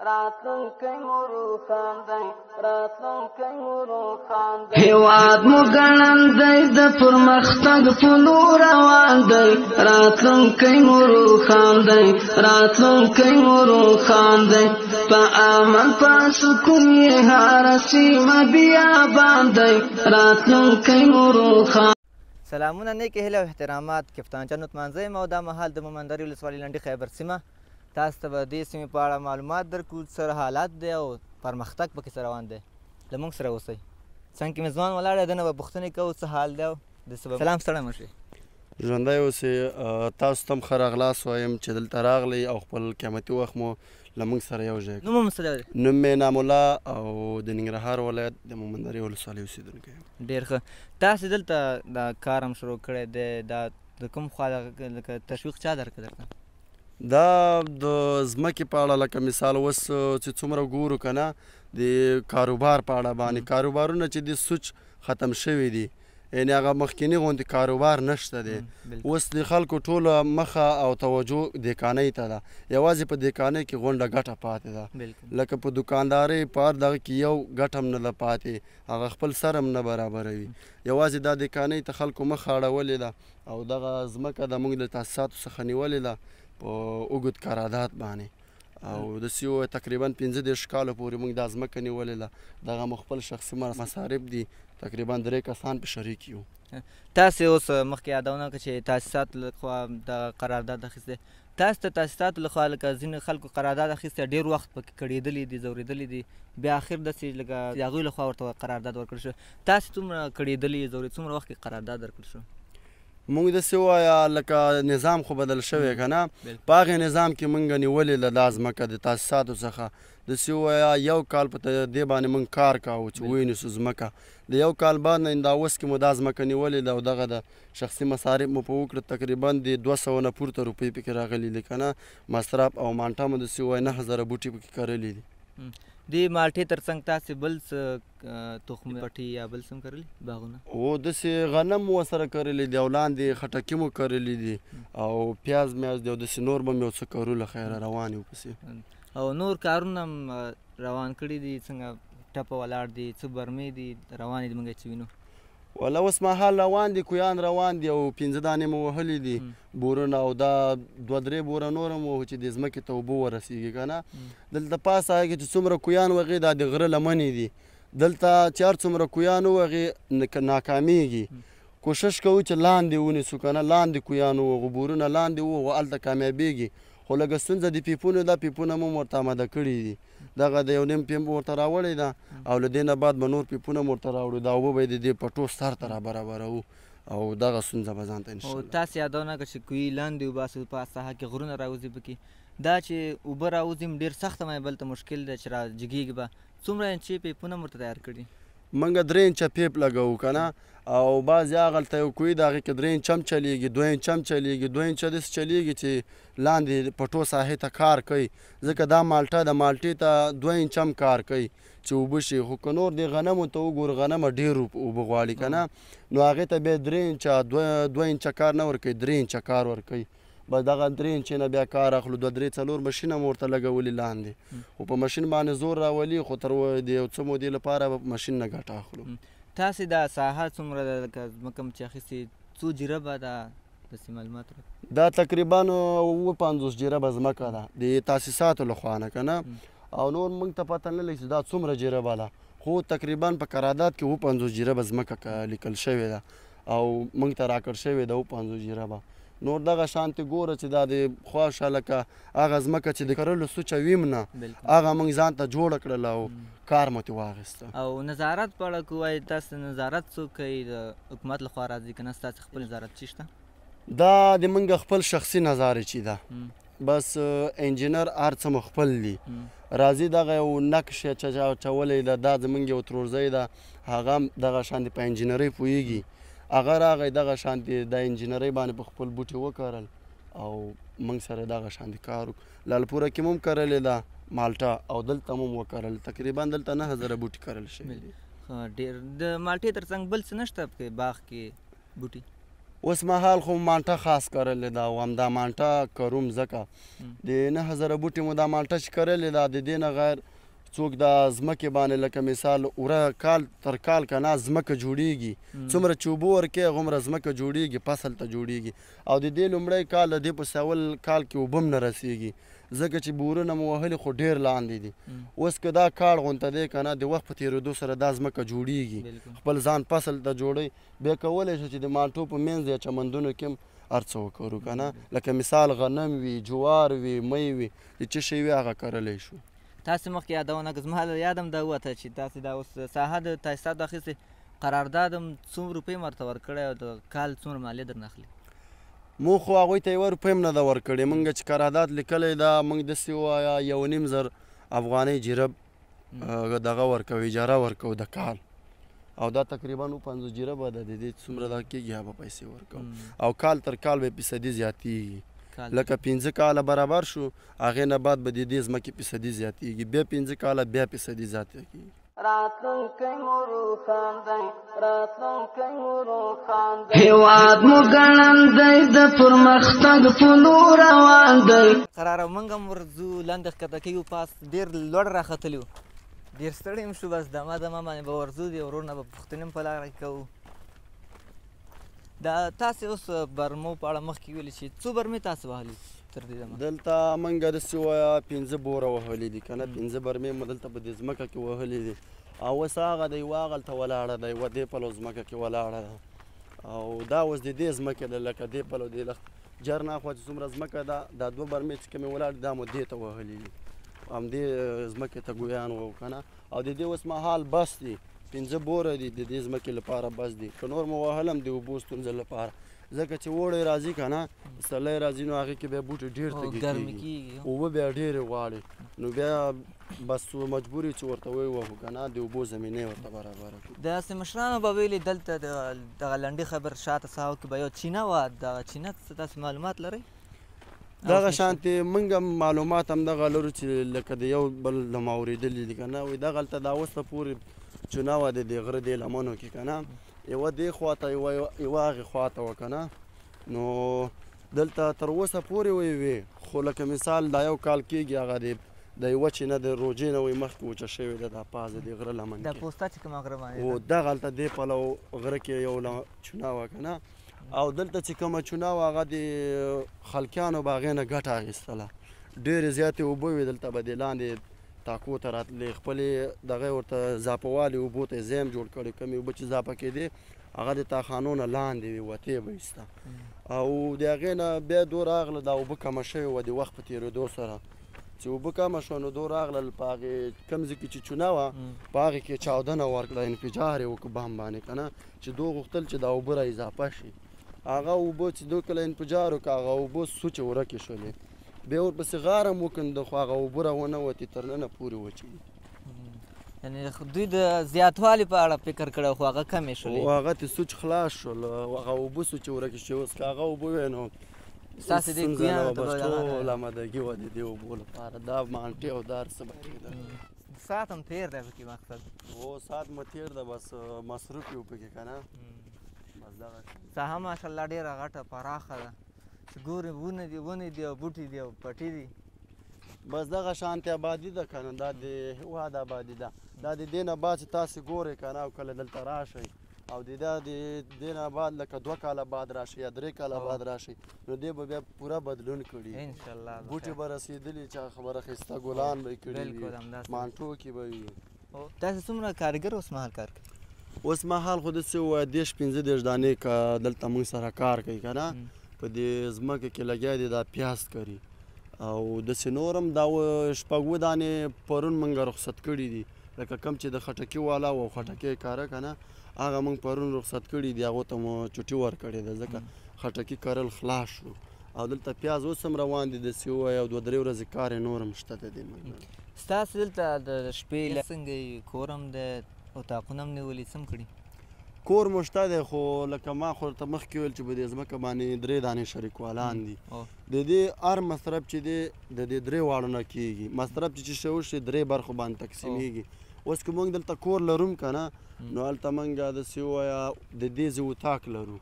راتلونکی مو روښان دی، راتلونکی مو روښان دی. هیواد مو ګړندی د پرمختګ په لور روان دی، راتلونکی مو روښان دی، راتلونکی مو روښان دی. په امن په سکون یې هره سیمه بیابان دی، راتلونکی مو روښان. سلامونه، نیکې هیلې او احترامات. کپتان جان عثمانزی یم او دا مهال د مومندرې ولسوالۍ لنډي خیبر سیمه. تاسو ته به دې سیمې په اړه معلومات درکړو، څه حالات دی او پرمختګ پکې څه روان دی. له موږ سره اوسئ. څنګ کې مې ځوان ولاړ دی، ده نه به پوښتنې کوو څه حال دی او د څه. سلام، ستړی مه شئ. ژوندی اوسې. تاسو ته هم ښه راغلاست وایم چې دلته راغلئ او خپل قیمتي وخت مو له موږ سره یو ځای. نوم مو څه دی؟ نوم مې نام الله او د ننګرهار ولایت د مومندرې ولسوالۍ اوسېدونکی یم. ډېر ښه. تاسې دلته دا کار هم شروع کړی دی، دا د کوم خوا لکه تشویق چا درکړ درته؟ دا د ځمکې په اړه لکه مثال اوس چې څومره ګورو که نه د کاروبار په اړه باندې، کاروبارونه چې د سوچ ختم شوي دي، یعنې هغه مخکینی غوندې کاروبار نشته دی. اوس د خلکو ټوله مخه او توجه دیکانۍ ته ده، یوازې په دیکانۍ کې غونډه ګټه پاتې ده. لکه په دکاندارۍ په هر دغه کې یو ګټه هم نه ده پاتې، هغه خپل سر هم نه برابروي. یوازې دا دیکانۍ ته خلکو مخه اړولې ده او دغه ځمکه د موږ له تاسیساتو څخه نیولې ده په اوږد قرارداد باندې، او داسې ووایه تقریبا 35 کالو پورې موږ دا ځمکه نیولې ده. دغه مو خپل شخصي مصارف دي، تقریبا 3 کسان په شریک یو. تاسې اوس مخکې یادونه وکړه چې تاسیسات لخوا د قرارداد اخیستی، تاسو ته تاسیساتو لخوا لکه ځینې خلکو قرارداد اخیستی ډېر وخت پکې کړېدلي دي، ځورېدلي دي، بیا اخر داسې لکه د هغوی لخوا ورته قرارداد ورکړل شو. تاسې څومره کړېدلي ځورې، څومره وخت کې قرارداد درکړل شو؟ موږ داسې ووایه لکه نظام خو بدل شوی که نه، په هغې نظام کې موږ نیولې ده دا ځمکه د تاسیساتو څخه. داسې ووایه یو کال په دې باندې موږ کار کاوه چې ونیسو ځمکه. د یو کال بعد نه دا اوس کې مو دا ځمکه نیولې ده او دغه د شخصي مصارف مو په وکړه، تقریبا د 200 نه پورته روپۍ پکې راغلي دي که نه. مصرف او مانټه مو داسې ووایه 9000 بوټي پکې کرلي دي. دې مالټې تر څنګ تاسې بل څه تخم پټي یا بل څه هم کرلي باغونه؟ هو، داسې غنم مو ورسره کرلي دي او لاندې خټکي مو کرلي دي او پیاز میاز دي او داسې نور به مې یو څه کرو، له خیره روان یو پسې. او نور کارونه هم روان کړي دي، څنګه ټپه ولاړ دي، څه برمې دي روانې دي موږ یې چې وینو؟ ولا اوس مهال روان دي، کویان روان دي او 5 دانې مو وهلي دي بورونه، او دا 2-3 بوره نور هم وهو چې د ځمکې ته اوبه ورسېږي که نه. دلته پاس ساحه کې چې څومره کویان وغي دا د غره لمنې دي، دلته چې هر څومره کویان ووهي ناکامېږي. کوشش کوو چې لاندې ونیسو که نه، لاندې کویان ووهو، بورونه لاندې ووهو، هلته کامیابېږي. خو لږه ستونزه د پیپونو ده، پیپونه مو ورته اماده کړي دي. دغه د یو نیم پیپ ورته راوړی ده او له دې نه بعد به نور پیپونه مو ورته راوړو، دا اوبه به یې د دې پټو سر ته را برابروو او دغه ستونزه به ځان ته او انشاءالله. تاسې یادونه کړه چې کوهي لاندې وباسو، په ساحه کې غرونه راوځي پکې، دا چې اوبه راوځي ډېر سخته مې بل ته مشکل دی چې را جګېږي به. څومره انچې پیپونه مو ورته تیار کړي؟ موږ 3 انچه پیپ لګوو که نه، او بعضې هغلته یو کوهي د هغې کې 3 انچه هم چلېږي، 2 انچه هم چلېږي، 2 انچه داسې چلېږي چې لاندې پټو ساحې ته کار کوي، ځکه دا مالټه د مالټې ته 2 انچه هم کار کوي چې اوبه شي. خو که نور د غنمو ته وګورو، غنمه ډېر اوبه غواړي که نه، نو هغې ته بیا 3 انچه، 2 انچه کار نه ورکوي، 3 انچه کار ورکوي. بس دغه 3 انچې نه بیا کار اخلو، 2 3 4 مشینه مو ورته لګولي لاندې، خو په مشین باندې زور راولي، خو تر د یو څه مودې لپاره به په مشین نه ګټه اخلو. تاسې دا ساحه څومره ده لکه ځمکه مو چې اخیستې، څو جریبه ده داسې معلومات راکړئ؟ دا تقریبا 57 جریبه ځمکه ده د تاسیساتو له خوا نه که نه، او نور موږ ته پته نه لګي چې دا څومره جریبه ده، خو تقریبا په قرارداد کې 57 جریبه ځمکه لیکل شوې ده او موږ ته راکړ شوې ده 57 جریبه. نور دغه شانتې ګوره چې دا د خواشه لکه هغه ځمکه چې د کرلو سوچه ویم نه، هغه موږ ځان ته جوړه کړله او کار مو ترې واخیسته. او نظارت په اړه که ووایې، تاسو نظارت څوک کوي؟ د حکومت لخوا راځي که نه ستاسې خپل نظارت چی شته؟ دا د موږ خپل شخصي نظارچي ده، بس انجینر هر څه مو خپل دي. راځي دغه یو نقش یې چې اچولی ده، دا زموږ یو ترورزی ده، هغه هم دغه شان دی په انجینرۍ پوهېږي، هغه راغی دغه شان دی د انجینرۍ باندې په خپل بوټي وکرل او موږ سره دغه شان دی کار وکړ. لالپوره کې مو هم کرلې ده مالټه او دلته مو هم وکرل، تقریبا دلته 9000 بوټي کرل شوي دي. ډېر. د مالټې تر څنګ بل څه نشته پکې باغ کې بوټي؟ اوس مهال خو مانټه خاص کرلې ده او همدا مانټه کروم، ځکه د 9000 بوټي مو دا مانټه چې کرلې ده، د دې نه غیر څوک دا ځمکې باندې لکه مثال وره کال تر کال که نه ځمکه جوړیږي، څومره چې اوبه ورکوې هغومره ځمکه جوړیږي، فصل ته جوړیږي. او د دې لومړی کال د دې پسې اول کال کې اوبه هم نه رسیږي، ځکه چې بورونه مو وهلي خو ډېر لاندې دي. اوس که دا کاړ غونته دی که نه، د وخت په تېرېدو سره دا ځمکه جوړیږي، خپل ځان فصل ته جوړوي. بیا کولی شو چې د مالټو په منځ یا چمندونو کې هم هر څه وکرو که نه، لکه مثال غنم وي، جوار وي، مۍ وي، چې څه شی وي هغه کرلی شو. تاسې مخکې یادونه که زما له یاد هم دا ووته چې تاسې دا اوس ساحه د تاسیساتو اخیستې، قرارداد هم څومره روپۍ هم ورته ورکړی او د کال څومره مالیه درنه اخلي؟ مو خو هغوی ته یوه روپۍ هم نه ده ورکړې. موږ چې قرارداد لیکلی ده، موږ داسې ووایه 1500 افغانۍ جرب دغه ورکوو، اجاره ورکوو د کال، او دا تقریبا 50 جربه ده، د دې څومره دا کېږي هغه پیسې ورکوو، او کال تر کال به فیصدي زیاتېږي. لکه 5 کاله برابر شو، هغې نه بعد به د دې ځمکې فیصدي زیاتېږي، بیا 5 کاله بیا فیصدي زیاتېږي. راتلونکی مو روښان دی، راتلونکی مو روښان دی، هېواد مو ګړندی د پرمختګ په لور روان دی. قراره موږ هم ورځو، لاندې ښکته کېږو، پاس ډېر لوړ راختلي وو، ډېر ستړي هم شو، بس دمه دمه باندې به ورځو، د ورور نه به پوښتنې هم په لاره کې کوو. دا تاسې اوس برمو په اړه مخکې ویلي چې څو برمې تاسې وهلي تر دې دمه؟ دلته موږ داسې ووایه 5 بوره وهلي دي که نه، 5 برمې مو دلته په دې ځمکه کې وهلي دي. او اوس هغه د یوه هغلته ولاړه ده، یوه دې پلو ځمکه کې ولاړه ده، او دا اوس د دې ځمکې ده، لکه دې پلو دې جر نه اخوا چې څومره ځمکه ده، دا 2 برمې چې کومې ولاړې دا مو دې ته وهلي دي، همدې ځمکې ته ګویان وو که نه. او د دې اوس مهال بس دي، 5 بوره دي د دې ځمکې لپاره بس دي، که نور مو وهل هم د اوبو ستونزې لپاره، ځکه چې اوړی راځي که نه، پسرلی راځي، نو هغې کې بیا بوټي ډېر تږي کېږي، اوبه بیا ډېرې غواړي، نو بیا بس مجبور یو چې ورته ووهو که نه، د اوبو زمینه ورته برابره کړو. داسې مشرانو به ویلي دلته دغه لنډي خبر شاته ساحو کې به یو چینه وه، دغه چینه څه تاسې معلومات لرئ؟ دغه شانتې موږ هم معلومات هم دغه لرو چې لکه د یو بل له ما اورېدلي دي که نه، وایي دغلته دا اوسه پورې چونه وه د دې غره دې لمنو کې که نه، یوه دې خواته یوه هغې خواته وه که نه، نو دلته تر اوسه پورې وایي وې، خو لکه مثال دا یو کال کېږي هغه د یوه چینه د روجې نه وایي مخکې وچه شوې ده، دا پاس د دې غره لمن کې دا پوسته چې کومه غره باندې و دغلته دې پلو غره کې یو چونه وه که نه، او دلته چې کومه چونه وه هغه د خلکیانو به هغې نه ګټه اخیستله، ډېرې زیاتې اوبه وې دلته به د لاندې تاکو ته راتلې، خپلې دغه ورته ځاپوالې اوبو ته یې ځای هم جوړ کړی، کومې اوبه چې ځاپه کېدې هغه د تاخانو نه لاندې وې، وتې به ایسته، او د هغې نه بیا دوه راغله دا اوبه کمه شوې وه د وخت په تېرېدو سره، چې اوبه کمه شوه نو دوه راغلل په هغې کوم ځای کې چې چونه وه په هغې کې چاودنه ورکړه، انفجار یې وکړ بم باندې که نه، چې دوی غوښتل چې دا اوبه را اضافه شي، هغه اوبه چې دوی کله انفجار وکړ هغه اوبه سوچې ورکې شولې، بیا ورپسې غار هم وکنده خو هغه اوبه را ونه وتې، تر ننه پورې وچې دي. یعنې دوی د زیاتوالي په اړه فکر کړی خو هغه کمې شولې، او هغه ترې سوچ خلاص شول، هغه اوبه سوچې ورکې شوې. اوس که هغه اوبه وې نو ستاسې دې کویانو ته به ټول آمادګي وه د دې اوبو لپاره، دا مانټې او دا هر څه به کېدل. ساعت هم تېر دی پکې مقصد؟ هو ساعت مو تېر دی، بس مصروف یو پکې که نه، بس دغه ساحه ماشاءالله ډېره غټه پراخه ده، چې ګورې ونې دي، ونې دي او بوټي دي او پټي دي، بس دغه شانتې آبادي ده که نه، دا د هېواد آبادي ده. دا د دې نه بعد چې تاسې ګورئ که نه او کله دلته راشئ، او د دا د دې نه بعد لکه 2 کاله بعد راشئ یا 3 کاله بعد راشئ، نو دې به بیا پوره بدلون کړي انشاءالله. بوټي به رسېدلي چې خبره ښایسته ګلان به یې کړي وي، مانټو کې به وي. تاسې څومره کارګر اوس مهال کار کوي؟ اوس مهال خو داسې ووایه 30 35 دانې که دلته موږ سره کار کوي که نه، په دې ځمکه کې لګیا دي، دا پیاز کري، او داسې نور هم دا 6 دانې پرون موږ رخصت کړي دي، لکه کوم چې د خټکي والا و خټکی یې کاره که نه، هغه موږ پرون رخصت کړي دي، هغو ته مو چوټي ورکړې ده، ځکه خټکي کرل خلاص شو. او دلته پیاز اوس هم روان دي، داسې ووایه او 2-3 ورځې کار یې نور هم شته د دې موږ. ستاسو دلته د شپې څنګه کور هم دی، اتاقونه هم نیولي، څه هم کړي؟ کور مو شته دی، خو لکه ما خو ورته مخکې ویل چې په دې ځمکه باندې 3 دانې شریکوالان دي، د دې هر مصرف چې دی د دې 3 واړو نه کېږي، مصرف چې څه وشي 3 برخو باندې تقسیمېږي. اوس که موږ دلته کور لرم که نه، نو هلته موږ داسې ووایه د دې ځای اتاق لرو،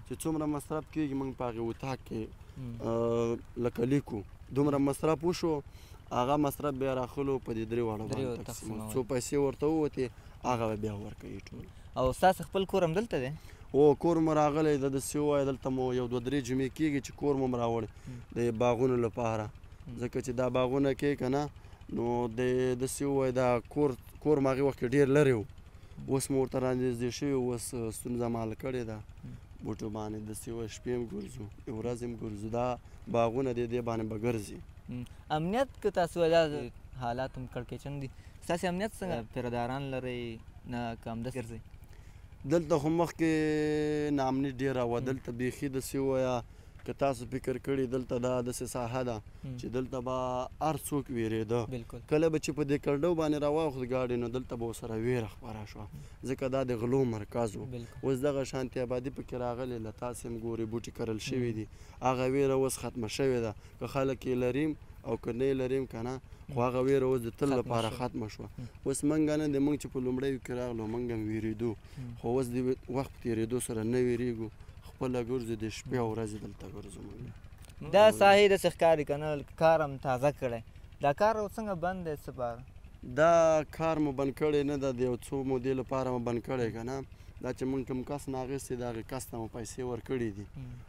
چې څومره مصرف کېږي موږ په هغې اتاق کې لکه لیکو، دومره مصرف وشو، هغه مصرف بیا راخلو په دې درې واړو باندې تقسیمو، څو پیسې ورته ووتې هغه به بیا ورکوي ټول. او ستاسو خپل کور هم دلته دی؟ هو، کور مو راغلی د داسې ووایه، دلته مو یو دوه درې جمعې کېږي چې کور مو هم راوړی د باغونو لپاره، ځکه چې دا باغونه کې که نه نو د داسې ووایه دا کور مو هغې وخت کې ډېر لرې و، اوس مو ورته رانږدې شوي، اوس ستونزه مو حل کړې ده. بوټو باندې داسې ووایه شپې هم ګرځو، ورځ هم ګرځو، دا باغونه دې دې باندې به ګرځي. امنیت که تاسو وایئ دا حالات هم کړکېچن دي، ستاسې امنیت څنګه؟ پیرداران لرئ نه که همداسې ګرځئ؟ دلته خو مخکې ناامني ډېره وه، دلته بیخي داسې ووایه که تاسو فکر کړي دلته دا داسې ساحه ده چې دلته به هر څوک ویرېده. کله به چې په دې کلډو باندې راواوښت ګاډی نو دلته به ورسره ویره خپره شوه، ځکه دا د غلو مرکز و. اوس دغه شانتي آبادي پکې راغلې، له تاسې هم ګورئ بوټي کرل شوي دي، هغه ویره اوس ختمه شوې ده، که خلک یې لریم او که نه یې لریم که نه، خو هغه ویره اوس د تل لپاره ختمه شوه. اوس موږ نه د موږ چې په لومړیو کې راغلو موږ هم ویرېدو، خو اوس د وخت په تېرېدو سره نه ویرېږو، خپله ګرځو، د شپې او ورځې دلته ګرځو موږ. دا ساحې داسې ښکاري که نه کار هم تازه کړی، دا کار څنګه بند دی؟ څه پاره دا کار مو بند کړی نه ده، د یو څو مودې لپاره مو بند کړی که نه، دا چې موږ کوم کس نه اخیستی د هغې کس ته مو پیسې ورکړي دي،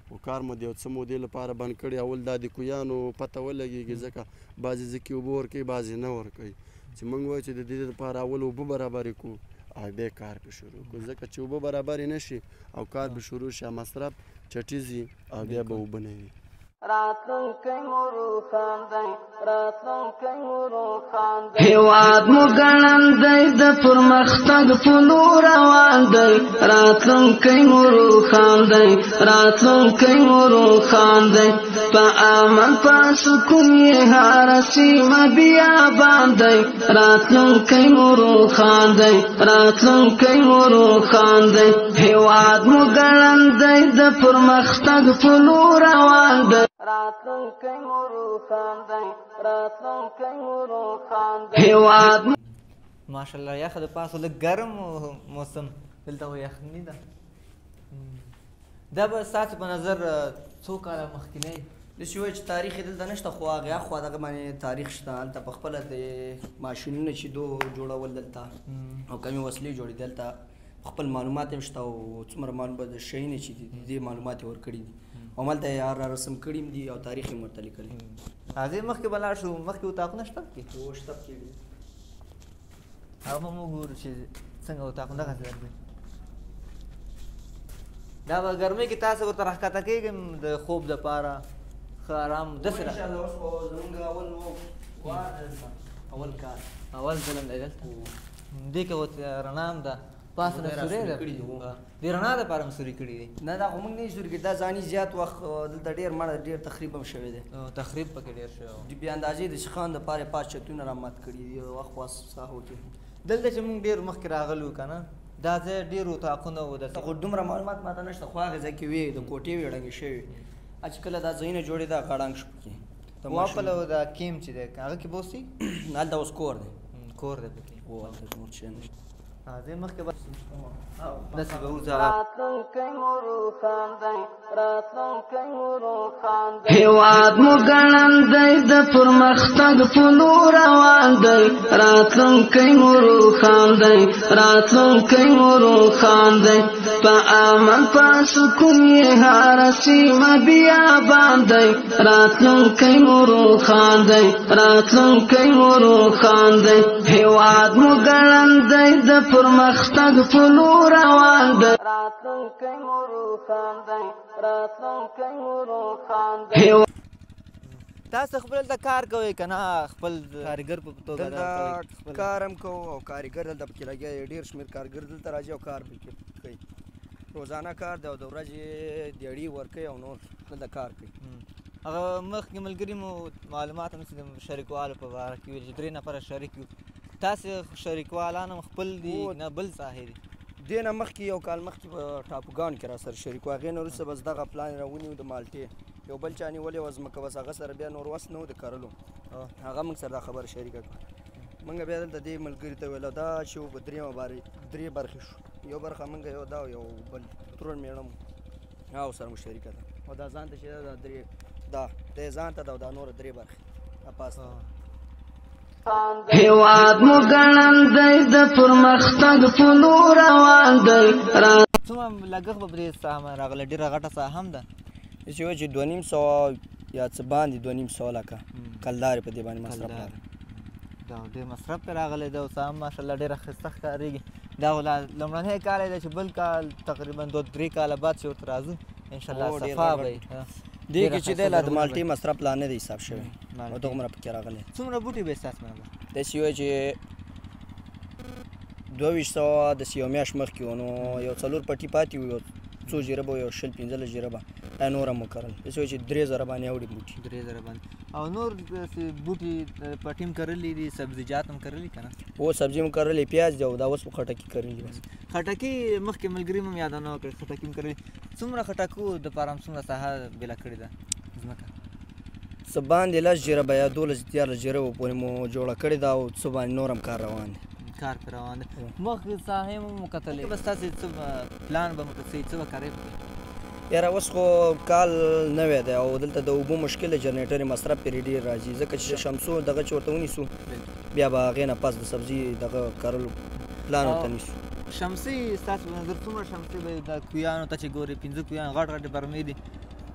خو کار مو د یو څه مودې لپاره بند کړی. اول دا د کویانو پته ولګېږي، ځکه بعضې ځکې اوبه ورکوي بعضې نه ورکوي، چې موږ وایو چې د دې لپاره اول اوبه برابرې کړو او بیا کار پې شروع کړو، ځکه چې اوبه برابرې نه شي او کار پې شروع شي مصرف چټي ځي او بیا به اوبه نه وي. راتلونکی مو روښان دی، راتلونکی مو روښان دی. هیواد مو ګړندی د پرمختګ په لور روان دی، راتلونکی مو روښان دی، راتلونکی مو روښان دی. په امن په سکون یې هره سیمه بیابان دی، راتلونکی مو روښان دی، راتلونکی مو روښان دی. هیواد مو ګړندی د پرمختګ په لور روان دی، راتلونکی مو روښان دی، راتلونکی مو روښان دی. هیواد ماشاءالله یخه د پاسه لږ ګرم موسم، دلته خو یخني ده. دا به ستاسو په نظر څو کاله مخکینی؟ داسې وایي چې تاریخ یې دلته نشته، خو هغې اخوا دغه باندې تاریخ شته. هلته په خپله د ماشینونه چې دو جوړول دلته او کمې وسلې جوړې دلته خپل معلومات هم شته، او څومره معلومات د شیونه چې دي د دې معلومات یې ورکړي دي، او هملته یې هر رسم کړي هم دي او تاریخ یې هم ورته لیکلی. راځئ مخکې به لاړ شو، مخکې اتاقونه شته پکې؟ هو شته پکې. هغه به موږ ګورو چې څنګه اتاقونه دغسې درځي. دا به ګرمۍ کې تاسو ورته راښکته کېږئ د خوب دپاره ښه ارام داسې انشاءالله. اوس خو زموږ اول وار دلته، اول کار، اول ځل هم دی دلته. دې کې خو رڼا هم ده، پاسه نه سورې ده، د رڼا دپاره هم سوري کړي دي. نه دا خو موږ نه یو سوري کړي، دا ځاني زیات وخت دلته ډېر مړه ډېر تخریب هم شوی دی. تخریب پکې ډېر شوی و، د بې اندازې د شخان دپاره یې پاس چتونه را مات کړي دي اخوا ساحو کې. دلته چې موږ ډېر مخکې راغلو که نه دا ځای ډېر اتاقونه وو داسې. خو دومره معلومات ماته نشته، خو هغې ځای کې وې د کوټې وې ړنګې شوې، چې کله دا ځایونه جوړېده هغه ړنګ شو پکې. واپله دا کیم چې دی هغه کې به اوسي؟ هلته اوس کور دی. کور دی پکې. هو هلته نور شی نشته. راځئ مخکې به داسې به وځو. راتلونکی مو روښان دی، راتلونکی مو روښان دی. هیواد مو ګړندی د پرمختګ په لور روان دی، راتلونکی مو روښان دی، راتلونکی مو روښان دی. په امن په سکون یې هره سیمه بیابان دی، راتلونکی مو روښان دی، راتلونکی مو روښان دی. هیواد مو ګړندی د پرمختګ په لور روان دی، راتلونکی مو روښان دی، راتلونکی مو روښان دی. تاسو خپل دلته کار کوئ که نه خپل کاریګر په توګه دلته کار هم کوو او کاریګر دلته پکې لګیا دی، ډېر شمېر کارګر دلته راځي او کار پکې کوي. روزانه کار دی او د ورځې دیړي ورکوي او نور دلته کار کوي. هغه مخکې ملګري مو معلومات هم د شریکوالو په باره کې ویل چې درې نفره شریک یو، تاسې شریکوالان هم خپل دي نه بل ساحې دي؟ دې نه مخکې یو کال مخکې په ټاپوګان کې را سره شریک وو، هغې نه وروسته بس دغه پلان یې راونیو د مالټې، یو بل چا نیولې وه ځمکه، بس هغه سره بیا نور وس نه و د کرلو، هغه موږ سره دا خبره شریکه کړه. موږ بیا دلته دې ملګري ته ویل دا چې په درېیمه بارې درې برخې شو، یو برخه موږ یو دا او یو بل ترور مېړه مو. او سره مشترکه ده. او دا ځان ته چې دا درې دا د ځان ته دا نور درې برخې پاس. هیواد مو ګړندی د پرمختګ په لور روان دی. څومره لګښت به پرې ساحه راغلی؟ ډېره غټه ساحه هم ده. داسې وایي چې 250 یا څه باندې 250 لکه کلدارې په دې باندې مصرف راغلی. دا ډېر مصرف پرې راغلی دی. او ساحه هم ماشاءالله ډېره ښایسته ښکارېږي. دا خو لا لومړنی کال دی چې بل کال تقریبا 2-3 کاله بعد چې ورته راځو انشاءالله صفا به وي. دې کې چې دی لا د مالټې مصرف لا نه دی حساب شوی او دغومره پکې راغلی. څومره بوټي به ستاسو په نظر؟ داسې وایي چې 2200 داسې یو میاشت مخکې و، نو یو 4 پټي پاتې وو، یو څو جریبه یو 20 15 جریبه دا نور هم وکرل. داسې وایي چې 3000 باندې اوړي بوټي. 3000 باندې. او نور داسې بوټي پټي هم کرلي دي، سبزیجات هم کرلي که نه؟ هو سبزي هم کرلې، پیاز دی او دا اوس خټکي کرلي دي. بس خټکي مخکې ملګري مې هم یادونه وکړه، خټکي هم کرلي. څومره خټکو دپاره هم څومره ساحه بېله کړې ده ځمکه؟ څه باندې 10 جریبه یا 12 13 جریبه پورې مو جوړه کړې ده او څه باندې نور هم کار روان دی. کار پرې روان دی. مخکې ساحې مو کتلې، به ستاسې څه پلان به مو څه څه به کرئ پکې؟ یاره اوس خو کال نوی دی او دلته د اوبو مشکل دی، جنریټر مصرف پرې ډېر راځي، ځکه چې شمسو دغه چې ورته ونیسو بیا به هغې نه پس د سبزي دغه کرلو پلان ورته نیسو. شمسي ستاسو په نظر څومره شمسي به د کویانو ته چې ګورې 5 کویان غټ غټ برمې دي،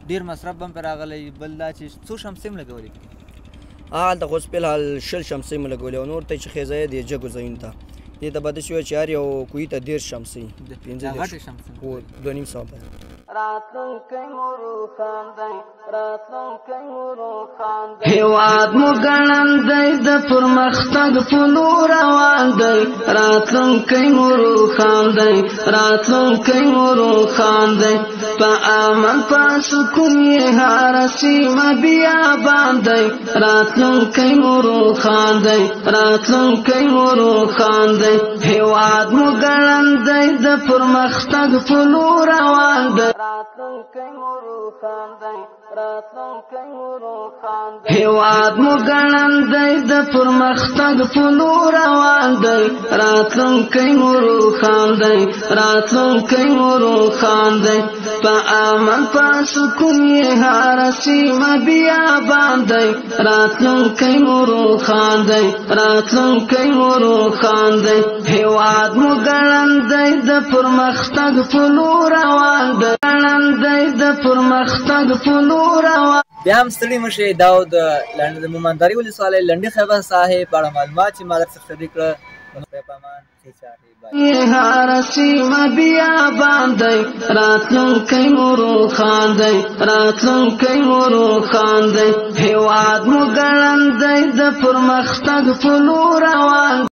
ډېر مصرف به هم پرې راغلی. بل دا چې څو شمسي هم لګولې؟ هلته خو اوس فلحال 20 شمسي مو لګولې او نور ته چې خیزه دی جګو ځایونو ته دې ته به داسې وایي چې هر یو کوهي ته 30 شمسي، 35 شمسي، هو 250 پورې. راتلونکی مو روښان دی، راتلونکی مو روښان دی. هیواد مو ګړندی د پرمختګ په لور روان دی. راتلونکی مو روښان دی، راتلونکی مو روښان دی. په امن په سکون یې هره سیمه بیابان دی. راتلونکی مو روښان دی، راتلونکی مو روښان دی. هیواد مو ګړندی د پرمختګ په لور روان دی. راتلونکی مو روښان دی، راتلونکی مو روښان دی. هیواد مو ګړندی د پرمختګ په لور روان دی. راتلونکی مو روښان دی، راتلونکی مو روښان دی. په امن په سکون یې هره سیمه بیابان دی. راتلونکی مو روښان دی، راتلونکی مو روښان دی. هیواد مو ګړندی د پرمختګ په لور روان دی. ګړندی د پرمختګ په لور روان. بیا هم ستړي مه شئ. دا و د مومندرې ولسوالۍ لنډي خیبر ساحې په اړه معلومات چې ما درڅخه شریک کړه. خدای په امان، ښې چارې. هره سیمه بیابان دی، راتلونکی مو روښان دی، راتلونکی مو روښان دی. هیواد مو ګړندی د پرمختګ په لور روان.